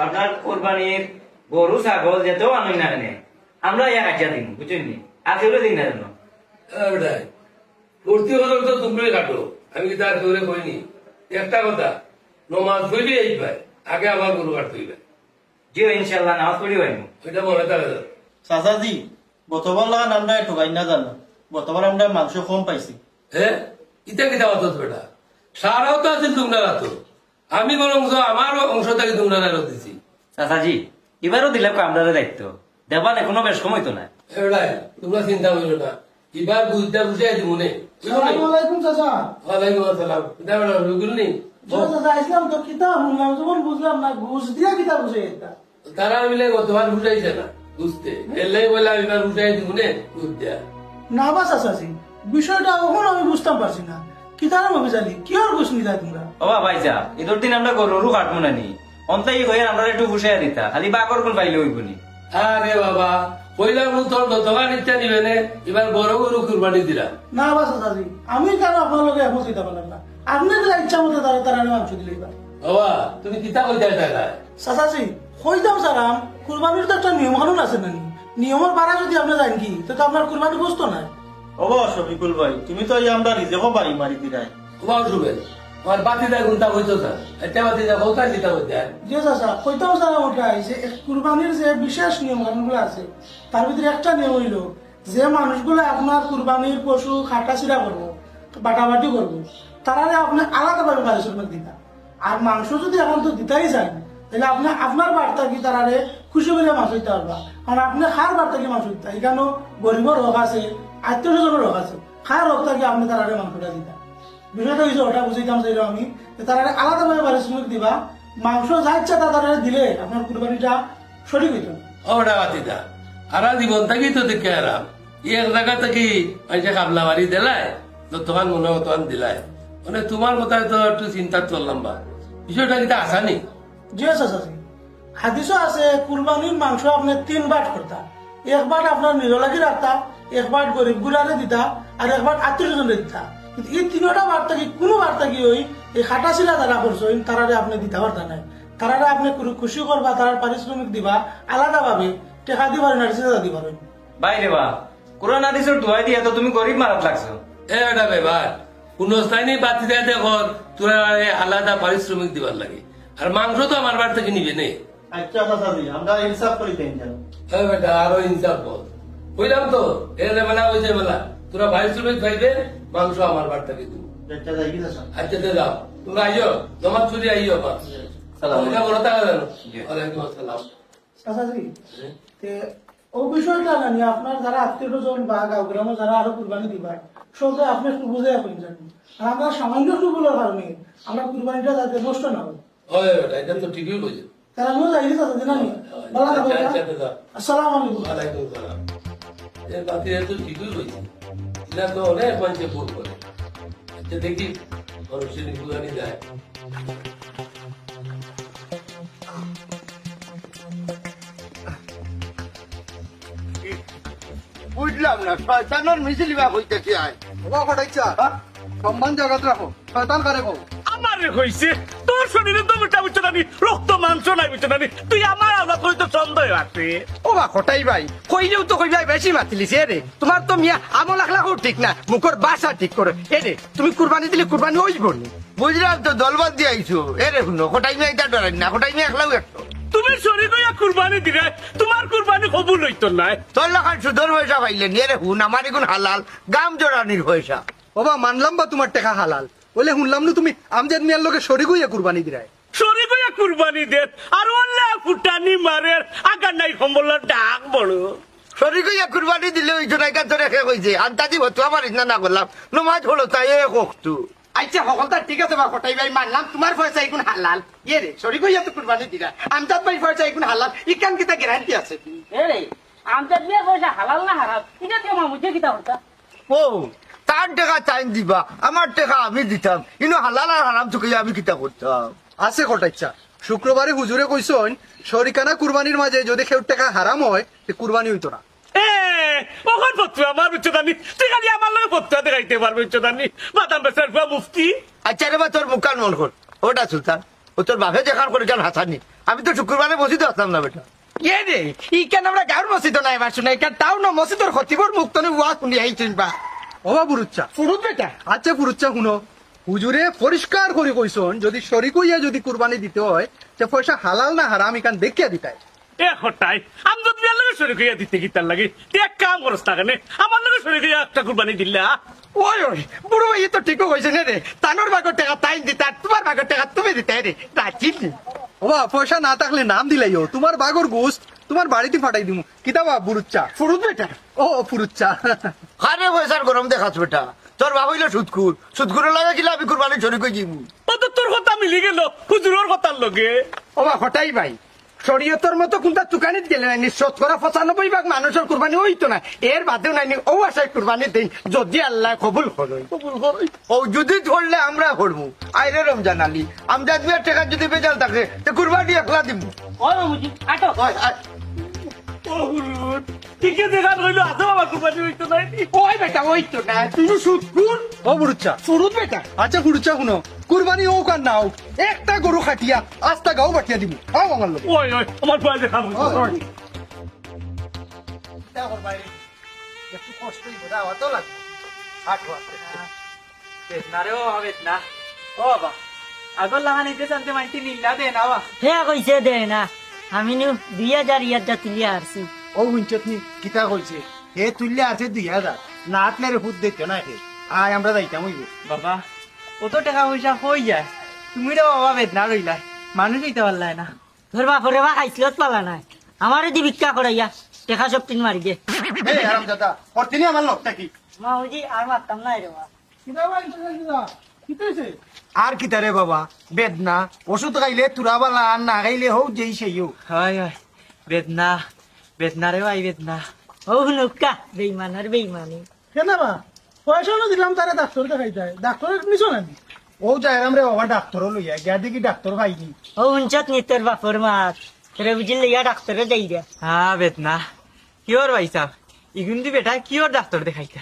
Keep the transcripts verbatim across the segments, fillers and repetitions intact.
আপনার কুরবানির গরু ছাগল যেতাউ আনইন না কেনে, আমরা ইয়া কাটিয়া দিমু, বুঝছইন নি? আর কেউরে দিন না যেন। এ বেটায়, প্রতি বছর তো তুমরাই কাটো, আমি কিতা আর কেউরে কইনি। একটা কথা, নমাজ পড়ি আইবায়, আগে আমার গরু কাটতে অইবায়। জি ইনশাআল্লাহ, নামাজ পড়ি আইমু। ওইটা মনে থাকে যেন। চাচাজি, গতবার লাখান আমরারে ঠগাইন না জানো, গতবার আমরা মাংস কম পাইছি। হে, ইতা কিতা মাতস বেটা? সারাও তো আছিল তুমরার আতো। আমি বরং আমার অংশ থাকি তুমরারে আরো দিছি। চাচাজি, ইবারও দিলাউক্কা আমরারে দায়িত্ব, দেবানে কুনু বেশ কম অইতো নায়। এ বেটায়, তুমরা চিন্তা করিও না, ইবার বুঝটা বুঝাই দিমু নে। আসসালামু আলাইকুম চাচা। ওয়ালাইকুম আসসালাম। কিতা বেটা, রুগুল নি? জি চাচা, আইছলাম তো, কিতা হুনলাম, যখন বুঝলাম না, ঘুষ দিয়া কিতা বুঝাই এটা? তারা মিলে গতবার বুঝাইছে না, বুঝতে। এর লাগি বলে আমি এবার বুঝাই দিমু নে, বুঝ দেয়া। না বা চাচাজি, বিষয়টা অখন আমি বুঝতাম পারছি না। কিতার মফিজ আলী, কিওর ঘুষ নিতায় তুমরা? ও বা ভাইসাব, ইদর দিন আমরা গরু কাটমু না নি? অন্তাই কইয়া আমরারে একটু ফুসাইয়া দিতা, খালি বাগর গুণ পাইলে অইবো নি? আরে বাবা, কইলাম নু তোর গতবার ইচ্ছা নিবে নে, ইবার বড় গরু কুরবানি দিলাম। না বা চাচাজি, আমি কেনে আপনার লগে একমত অইতাম পারলাম না। আপনে যে ইচ্ছা মতো তারা, তারারে মাংস দিলে ইবার। বাবা, তুমি কিতা কইতায় চাইলায়? চাচাজি, কইতাম চাইরাম, কুরবানির তো একটা নিয়ম কানুন আছে না নি? নিয়মর বারা যদি আপনে যাইন গি, তে তো আপনার কুরবানি বুঝতো নায়। ও বা শফিকুল ভাই, তুমি তো এই আমরা রিজেকও বাড়ি মারি দিলায়। ও বা রুবেল, আমার বাতিজা কুনতা কইতো চায়? একটা বাতিজা কউক্কা কিতা কইতায়? জি চাচা, কইতাম চাইরাম ওটাই যে এক কুরবানির যে বিশেষ নিয়ম কানুনগুলা আছে, তার ভিতরে একটা নিয়ম অইলো যে মানুষগুলা আপনার কুরবানির পশু কাটাছিড়া করবো, বাটাবাটি করবো, তারারে আপনে আলাদাভাবে পারিশ্রমিক দিতা। আর মাংস যদি অখন তো দিতাউ চাইন, তাইলে আপনে আপনার বাট থাকি তারারে খুশি করিয়া মাংস দিতা পারবা। কারণ আপনে কার বাট থাকি মাংস দিতা, ইখানো গরিবর হক আছে, আত্মীয় স্বজনর হক আছে, কার হক থাকি আপনে তারারে মাংসটা দিতা। বিষয়টা অইছে, ওটা বুঝাইতাম চাইলাম আমি, যে তারারে আলাদাভাবে পারিশ্রমিক দিবা, মাংস যা ইচ্ছা তা তারারে দিলে আপনার কুরবানিটা সঠিক অইতো। ও বেটা বাতিজা, হারা জীবন থাকি তো দেখিয়ার, এক জাগা থাকি মাইনষে কাবলা বাড়ি দিলায়, যতখান মনে অয় অতখান দিলায়, মানে তুমার কথায় তো একটু চিন্তা করলাম বা, বিষয়টা কিতা হাছা নি? জি চাচাজি, হাদিসও আছে, কুরবানির মাংস আপনে তিন বাট করতা, এক বাট আপনার নিজর লাগি রাখতা, এক বাট গরিব গুলারে দিতা, আর এক বাট আত্মীয় স্বজনরে দিতা। কিন্তু ই তিনোটা বাট থাকি কুনু বাট থাকি ওই এই কাটাছিড়া যারা করছইন তারারে আপনে দিতা পারতা নায়। তারারে আপনে কুরু-, খুশি করবা, তারার পারিশ্রমিক দিবা আলাদাভাবে, টেকা দিবার না, রিসিদ দিবার। ভাই রে বা, কুরআন হাদিসর দোহাই দিয়া তো তুমি গরিব মারাত লাগছো। এ বেটা বেবার, কুনু স্থায়ী বাতিজা দেখো, তোরা আলাদা পারিশ্রমিক দিবার লাগি। আর মাংস তো আমার বাড়ি থাকি নিবে নে। আচ্ছা চাচাজি, আমরা ইনসাফ করি দেন যেন। এ বেটা, আরো ইনসাফ বল। কইলাম তো, এ যে মেলা, ওই যে মেলা, তোরা পারিশ্রমিক পাইবে, মাংস আমার বাড়ি থাকি দিব। আচ্ছা, যাই কি চাচা? আচ্ছা, তে যাও, তোমরা আইও, নমাজ পড়ি আইও আবার। সালাম। এটা বড় টাকা জানো? জি। ওয়ালাইকুম আসসালাম। চাচাজি, জি। তে ও বিষয়টা না নিয়া আপনার যারা আত্মীয় স্বজন বা গাঁও গ্রামো যারা আরো কুরবানি দিবা, সবরে আপনে একটু বুঝাইয়া কইন জানি। আর আমরা সামান্য একটু ভুলর কারণে আমরা কুরবানিটা যাতে নষ্ট না হয়। ওই, ওই, এটা তো ঠিকই কইছে। তারা মনে যায়, চাচা, জানি না নি? ওই, ওই, ভালো থাকো, আচ্ছা, হ্যাঁ? আচ্ছা, আচ্ছা, আচ্ছা। আসসালামু আলাইকুম। ওয়ালাইকুম সালাম। এ বাতিজা তো ঠিকই কইছে। এরা তো অনেক মাইনষে ভুল করে। আচ্ছা, দেখি, মানুষের কুরবানি যায়। বুঝলাম না, শয়তানর মিছিল ইবা কইতাছি আয়। ও বা কটাইচ্ছা, হ্যাঁ? সম্মান জাগাত রাখো, শয়তান কারে কও? আমারে কইছে, তোর শরীরে তো বেটা বুঝছো না নি, রক্ত মাংস নাই বুঝছো না নি, তুই আমার আওলাদ করি তো সন্দেহ আছে। ও বা কটাই ভাই, কইলেও তো কইবায় বেশি মাতিলিছে রে। তোমার তো মিয়া আমল আখলাকও ঠিক না, মুখর ভাষা ঠিক করো। এ রে, তুমি কুরবানি দিলে কুরবানি অইবো নি? বুঝলাম তো, দলবল দিয়া আইছো। এ রে হুনো, কটাই মিয়া ইতা ডরাইন না, কটাই মিয়া একলাউ একটো। তুমি শরিক অইয়া কুরবানি দিরায়, তোমার কুরবানি কবুল অইতো নায়। তোর লাখান সুদর পয়সা পাইলে নি, এ রে হুন, আমার ইগুন হালাল, গাম জড়ানির পয়সা। ও বা মানলাম বা তোমার টেকা হালাল, অইলে হুনলাম নু তুমি আমজাদ মিয়ার লগে শরিক অইয়া কুরবানি দিরায়। শরিক অইয়া কুরবানি দের, আর অলা ফুটানি মারের, আগার নাই কম্বলর ডাক বড়। শরিক অইয়া কুরবানি দিলে অইতো নায়, ইখান তোরে কে কইছে? আন্তাজি ফতুয়া মারিস না, না করলাম। নমাজ পড়ো তাই এ কক্তু। আইচ্ছা, হকলতা ঠিক আছে বা কটাই ভাই, মানলাম তোমার পয়সা ইগুন হালাল। ইয়ে রে, শরিক অইয়া তো কুরবানি দিরায়। আমজাদ ভাইর পয়সা ইগুন হালাল, ইখান কিতা গ্যারান্টি আছে? এ রে, আমজাদ মিয়ার পয়সা হালাল না হারাম, ইটা তুই আমার মুখে কিতা করতা? ও, তার টেকা তাইন দিবা, আমার টেকা আমি দিতাম। ইনো হালাল আর হারাম চুকে আমি কিতা করতাম? আছে কটাইচ্ছা, শুক্রবারে হুজুরে কইছইন, শরিকানা কুরবানির মাঝে যদি কেউর টেকা হারাম অয়, তে কুরবানি অইতো না। এ, অখান ফতুয়া আমার বুঝছো জানি, তুই খালি আমার লগে ফতুয়া দেখাইতে পারবে বুঝছো জানি, বাদাম বেচার ফুয়া মুফতি। আইচ্ছা রে বা, তোর মুখখান বন্ধ কর। ওটা সুলতান, ও তোর বাপে যেখান করে যেন হাসানি। আমি তো শুক্রবারে মসজিদো আছলাম না বেটা। এ রে, ইখান আমরা গাঁওর মসজিদো নায় বা শুনা, ইখান টাউনো মসজিদর খতিবর মুখ তনে ওয়াজ হুনি আইছইন বা। ওবা ফুরুচ্চা। ফুরুত বেটা। আচ্ছা ফুরুচ্চা হুনো, হুজুরে পরিষ্কার করি কইছইন, যুদি শরিক অইয়া যুদি কুরবানি দিতে অয়, তে পয়সা হালাল না হারাম ইখান দেখিয়া দিতায়। এ কটাই, আমি তো তুই লগে শরিক অইয়া দিতে কিতার লাগি? তুই এক কাম করস না কেনে, আমার লগে শরিক অইয়া একটা কুরবানি দিলা। ওই, ওই, বুরু ভাইয়ে তো ঠিকউ কইছইন রে, তানর ভাগর টেকা তাইন দিতা, তুমার ভাগর টেকা তুমি দিতায় রে, রাজি নি। ওবা, পয়সা না থাকলে নাম দিলাইও, তুমার ভাগর গোস্ত তুমার বাড়িত পাঠাই দিমু। কিতা বা ফুরুচ্চা? ফুরুত বেটা। ও, ফুরুচ্চা। কারে পয়সার গরম দেখাস বেটা, তোর বাপ অইলো সুদখুর, সুদখুরর লগে কিলা আমি কুরবানিত শরিক অইযিমু? ও তো তোর কথা মিলি গেল হুজুরর কথার লগে। ওবা কটাই ভাই, শরিয়তর মতো কুনটা তুকানিত গেলে নায় নি, শতকরা পঁচানব্বই ভাগ মানষর কুরবানি অইতো নায়, এর বাদেও নায় নি, অউ আশায় কুরবানি দেইন, যুদি আল্লায় কবুল করইন। কবুল করইন। অউ যুদি ধরলে আমরা করমু। আইরে রমজান আলী, আমজাদ মিয়ার টেকাত যুদি ভেজাল থাকে, তে কুরবানি একলা দিমু। ও রমজি, আটো। ওই, আয়। ও হুরুত, ঠিকই দেখা কইলো, আতো বাবা কুরবানি অইতো নায় নি। ওই বেটা, অইতো নায়, তুই তো সুদখুর। ও ফুরুচ্চা। ফুরুত বেটা। আচ্ছা ফুরুচ্চা হুনো, কুরবানি অউক আর না অউক, একটা গরু কাটিয়া আস্তা গাঁও বাটিয়া দিমু। আও আমার লগে। ওই, ওই, আমার ভাই দেখা কইলো। ওই। চিন্তা করবায় রে। একটু কষ্ট অইবো, দাওয়া তো লাগবো। হাট হাট। বেদনা রে বাবা, বেদনা। ও বাবা, আগর লাখান ইতে চান্তে মাইনষে নিল্লা দেয় না বা। হে কইছে দেয় না, আমি নু দুই হাজার ইয়ারটা তুলিয়া আরছি। ও হুনছত নি, কিতা কইছে? হে তুলিয়া আরছে দুই হাজার, না আটলে রে ফুত দিত না হে। আয়, আমরা যাইতাম অইবো। বাবা, অত টেকা পয়সা কই যায়? তুমি রে বাবা বেদনা রইলায়, মানুষ অইতে পারলায় না। তোর বাপরে বা খাইছলত পালা নায়, আমারে দি ভিক্ষা করাইয়া টেকা সবটিন মারি দে। এই হারামজাদা, করতিনি আমার লগ থাকি। মাউজি, আর মারতাম নায় রে বা। কিতা বা, কিতা, কিতা? কিতা অইছে? আর কিতা রে বাবা, বেদনা, ওষুধ খাইলে তুরা বালা, আর না খাইলে হউ যেই সেইও। হয়, হয়, বেদনা, বেদনা রে ভাই, বেদনা। ও হুনুক্কা, বেইমানর বেইমানি। কেনে বা? পয়সা নু দিলাম তারে ডাক্তর দেখাইতায়, ডাক্তরে নিছো না নি? ও যাইরাম রে বাবা, ডাক্তরও লইয়া গিয়া দেখি ডাক্তর পাইনি। ও হুনছত নি তোর বাপর মাত, তোরে বুঝি লইয়া ডাক্তরে যাই রে। হ্যাঁ বেদনা, কিওর ভাইসাব, ইগুন দি বেটায় কিওর ডাক্তর দেখাইতা?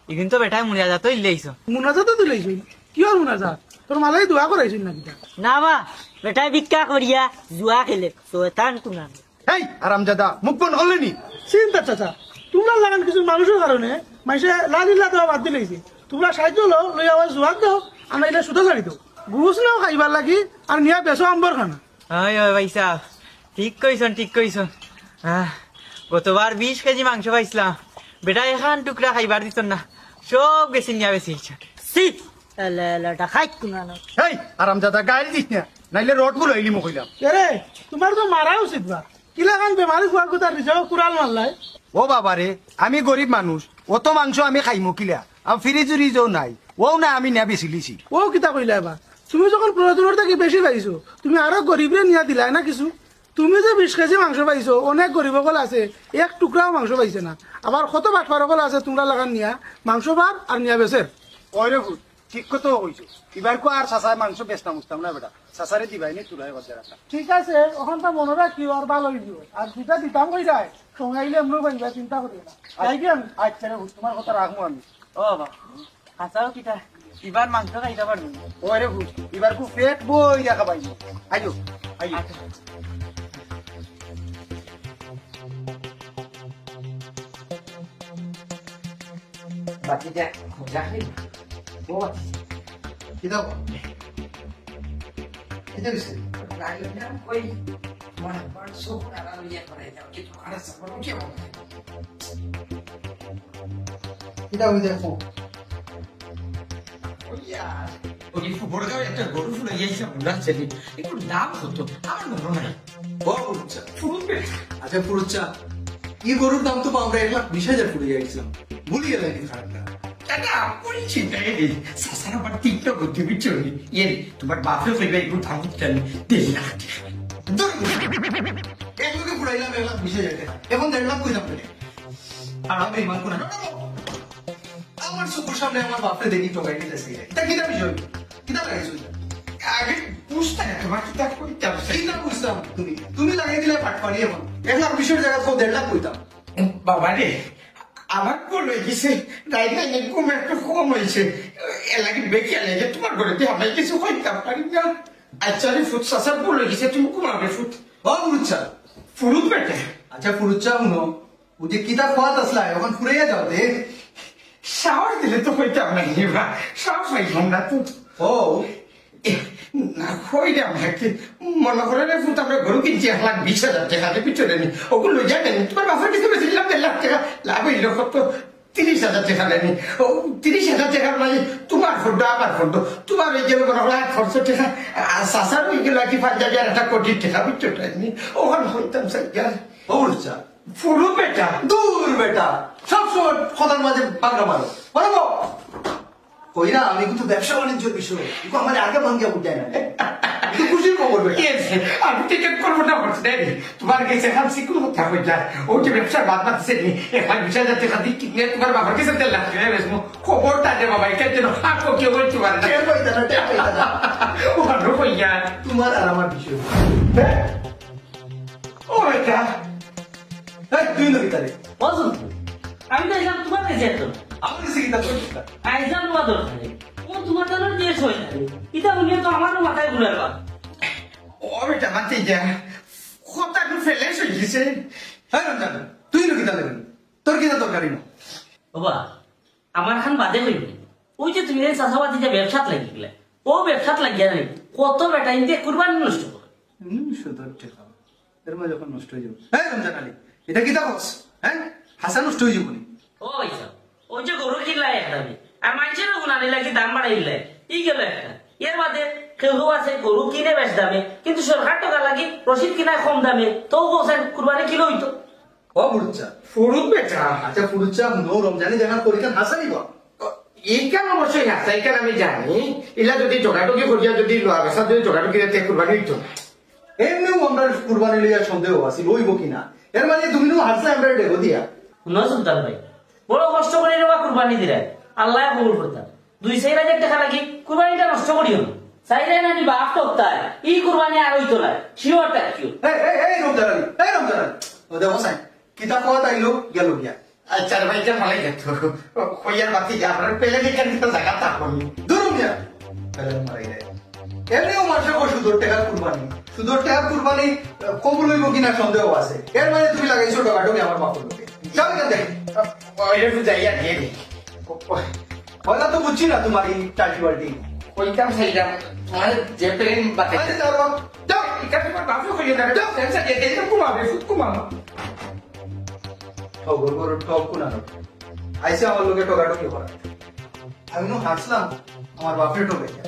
ইগুন তো বেটায় মুনাজাতও দিলাইছো। মুনাজাতও দিলাইছো? কিওর মুনাজাত? তোর মালাই দোয়া করাইছইন না কিতা? না বা, বেটায় ভিক্ষা করিয়া জুয়া খেলে, শয়তান কুনান। এই হারামজাদা, মুখ বন্ধ করলে নি? চিন্তা চাচা, তুমরার লাখান কিছু মানুষর কারণে মাইনষে লা ইলাহা ইল্লাল্লাহ বাদ দিলাইছে। তুমরা সাহায্য লও, লইয়া অউ জুয়াত দেও, আর নাইলে সুদো ছাড়ি দেও। ঘুষ নেও খাইবার লাগি, আর নিয়া বেচো আম্বর খানা। হয়, হয় ভাইসাব, ঠিক কইছইন, ঠিক কইছইন। আহ, গতবার বিশ কেজি মাংস পাইছলাম, বেটায় একখান টুকরা খাইবার দিছইন না, সব গেছে নিয়া বেচিলছইন। ছি, এলা, এলা, ডাকাইত কুনানো। এই হারামজাদা, গাইল দিস না, নাইলে রড গুলাইলিমু কইলাম। এরে, তুমার তো মারা উচিত বা। কিলাখান বেমারি ফুয়ার কথা নিজেও কুড়াল মারলায়। ও বাবা রে, আমি গরিব মানুষ, অত মাংস আমি খাইমু কিলা? আর ফ্রিজ উরিজও নাই, অউ না আমি নিয়া বেচিলিছি। ও কিতা কইলায় বা? তুমি যখন প্রয়োজনর থাকি বেশি পাইছো, তুমি আরো গরিবরে নিয়া দিলায় না কিছু? তুমি যে বিশ কেজি মাংস পাইছো, অনেক গরিব অকল আছে, এক টুকরাও মাংস পাইছে না। আবার কত বাটপার অকল আছে তুমরার লাখান নিয়া মাংস পার আর নিয়া বেচের। ওই রে ফুত, ঠিক কথা কইছো। ইবারকু আর চাচায় মাংস বেচতাম উঠতাম না বেটা। চাচারে দিবায় নি তুলায় বাজার একটা। ঠিক আছে, অখানতা মনো রাখিও আর ভালা অইবো। আর যেটা দিতাম কইরায়, সময় আইলে এমনেউ পাইবা, চিন্তা করিও না। আই-, যাই কি আমি? আচ্ছা রে, তুমার কথা রাখমু আমি। ও বাবা, হাছাউ কিতা? ইবার মাংস খাইতা পারমু না। ওই রে ফুত, ইবারকু পেট ভরিয়া খাবাইমু। আইও, আইও। আচ্ছা। বাকি দেখ, যা খাই। ও, কিতা বা? কিতা অইছে? রাইলাম কই? মনে কর, চোখ তারা লইয়া করাই দাও, কিন্তু আর সব কেমন? কিতা অইছে দেখো। ওই ফুবরগাঁও একটা গরু ফুলে গিয়েছে, বুড়া ছেলে। একটু দাম কত? আমার মনে নাই। ও, আচ্ছা। ফুরুত বেটা। আচ্ছা, ফুরুচ্চা, ই গরুর দাম তো আমরা এক লাখ বিশ হাজার করি আইছিলাম। ভুলি গেলে কি খারাপ না? এটা আপনি চিন্তা নেই। চাচার আবার তীক্ষ্ণ বুদ্ধি, বুঝছো নি? ইয়ে, তুমার বাপরে কইবা, একটু দাম উঠতে আমি দেড় লাখ টেকা। ধরো, এক লোকে ফুরাইলাম এক লাখ বিশ হাজার টেকা। এখন দেড় লাখ কই দাম করে? আর আমি ইমান করে, না, না, না। আমার চকুর সামনে আমার বাপরে দেখি ঠকাই দিতেছে। এটা কিতা বিষয়? কিতা লাগাইছো এটা? আগে বুঝতে না, তোমার কিতা কইতাম? কিতা বুঝতাম তুমি? তুমি লাগাই দিলে বাটপারি এখন। এক লাখ বিশ হাজার জাগাত কও দেড় লাখ কইতাম। বাবা রে, আমার ভুল অই গেছে। রাইতে ঘুম একটু কম অইছে। এর লাগি বেকিয়া লেগে তোমার ঘরে আমি কিছু কইতাম পারি না। আচ্ছা রে ফুত, চাচার ভুল অই গেছে, তুমি ঘুমাবে ফুত। ও ফুরুচ্ছা। ফুরুত বেটা। আচ্ছা ফুরুচ্ছা, হুনো, ওই যে কিতা খোয়াত আসলা, এখন ফুরাইয়া যাও দে। সাহস দিলে তো কইতাম না, নিবা। সাহস পাইলাম না তো। ও। এ, না, কইলাম না কি? মনে করে রে, ফুত, আমরা গরু কিনছি এক লাখ বিশ হাজার টেকা, দেখি চলে নি। ওগুলো লইয়া নেন, তোমার বাপের কাছে বেচছিলাম দেড় লাখ টেকা, লাভ হইল কত? তিরিশ হাজার টেকা নেনি। ও, তিরিশ হাজার টেকার মাঝে তোমার ফন্ড, আমার ফন্ড, তোমার ওই গেল মনে হয় এক খরচ টেকা, আর চাচার ওই গেল আর কি পাঞ্জাবি আর একটা কোটির টেকা, বুঝছো টাইনি? ওখানে হইতাম স্যার। ও ফুরুচ্ছা। ফুরুত বেটা। দূর বেটা, সবসময় কথার মাঝে বাগড়া মারো। বলো গো। কইরা, আমি কিন্তু ব্যবসা বাণিজ্যর বিষয়, কিন্তু আমার আগে ভাঙ্গিয়া বুঝায় না। কিন্তু খুশির খবর বেটা। Yes, আমি টিকিট করবো না, হচ্ছে না রে। তোমার কাছে এখন সিকুল কথা কই যায়। ও যে ব্যবসা বাদ বাদ দিছে নি, এখন বিশ হাজার টেকা দিয়ে কিনে তোমার বাবার কাছে তেল লাগবে না, বেশ মো-, খবরটা দে বাবা, এটা যেন হাত কেউ বলতে পারে না। টের পাইতা না, টের পাইতা না। ও ভালো কইয়া। তোমার আর আমার বিষয়। হ্যাঁ? ও বেটা। এই, তুই নবী তারে। বলছো তো? আমি তো এলাম তোমার কাছে তো। আমার কাছে কিতা তোর কিতা? আইজাম তোমার দরকারে। ও তোমার জন্য দেশ হয়ে যাবে। এটা উনি তো আমারও মাথায় ঘুরার বা। ও বেটা, মাতে যা। কথা একটু ফেলে হয়ে গেছে। হ্যাঁ, রমজান, তুই নবী তারে। তোর কিতা দরকারি না? বাবা, আমার খান বাদে হইবে। ওই যে তুমি এই চাষাবাদি যে ব্যবসাত লাগি গেলে, ও ব্যবসাত লাগিয়া নাই, কত বেটা ইনতে কুরবানি নষ্ট করে। হুম, সুদর টেকা। এর মাঝে যখন নষ্ট হয়ে যাবে। হ্যাঁ, রমজান আলী, এটা কিতা কস? হ্যাঁ? হাসা নষ্ট হয়ে যাবো নি? ও ভাই সাহেব, ওই যে গরু কিনলাই এক দামে, আর মানুষেরও গুণানি লাগি দাম বাড়াইলে, ই গেল একটা। এর বাদে কেউ কেউ আছে গরু কিনে বেশ দামে, কিন্তু সরকার টাকা লাগি রসিদ কিনায় কম দামে, তো বলছেন কুরবানি কিলো হইতো। ও ফুরুচ্ছা। ফুরুত বেটা। আচ্ছা ফুরুচ্ছা, হুনো, রমজানে যেখান করিখান হাসা নিবা। এইখান অবশ্যই হাসা, এইখান আমি জানি। ইলা যদি ঠকাঠকি করিয়া যদি লওয়া বেচা যদি ঠকাঠকি রেতে কুরবানি হইতো না। এমনিও আমরা কুরবানি লইয়া সন্দেহ আছি, লইব কি না। এর মানে তুমি নু হাসলে আমরা দেখো দিয়া। হুনো সুলতান ভাই, বড় কষ্ট করে রেবা কুরবানি দিরায়, আল্লাহ কবুল করতা। দুই চাইর হাজার টেকা লাগি কুরবানিটা নষ্ট করিও না। চাইলে না নি বাপ ঠকতায়, ই কুরবানি আর হইতো না। শিওর তা শিওর। এই, এই, এই রমজান আলী, এই রমজান আলী। ও দেখো সাই, কিতা কথা আইলো, গেল গিয়া। আচ্ছা রে ভাই, এটা ভালাই যেত। কইয়ার বাতি যা, আপনার পেলে দেখেন কিন্তু জায়গা থাকবো নি। দূর মিয়া, পেলে মারাই দেয়। এমনিও মানুষের কয় সুদর টেকা কুরবানি। সুদর টেকা কুরবানি, আহ, কবুল হইব কিনা সন্দেহ আছে। এর মানে তুমি লাগাইছো ঠকাঠকি আমার বাপর লোকে। যাও এখান থেকে। ওই একটু যাই আর দিয়ে দিই। পয়লা তো বুঝছি না তোমার এই টাটি বাটি। কইতাম সেইটা, তোমার যে প্রেম বাতাই। আরে যাও, যাও। এটা তোমার বাপে কইয়ে দেবে। যাও, সেন্সার দিয়ে দিলে ঘুমাবে, সুদ ঘুমাবো। ঠগর বড় ঠগ কোনানো। আইসে আমার লোকে ঠকাঠকি করা। আমি নু হাসলাম, আমার বাপরে ঠকাইয়া।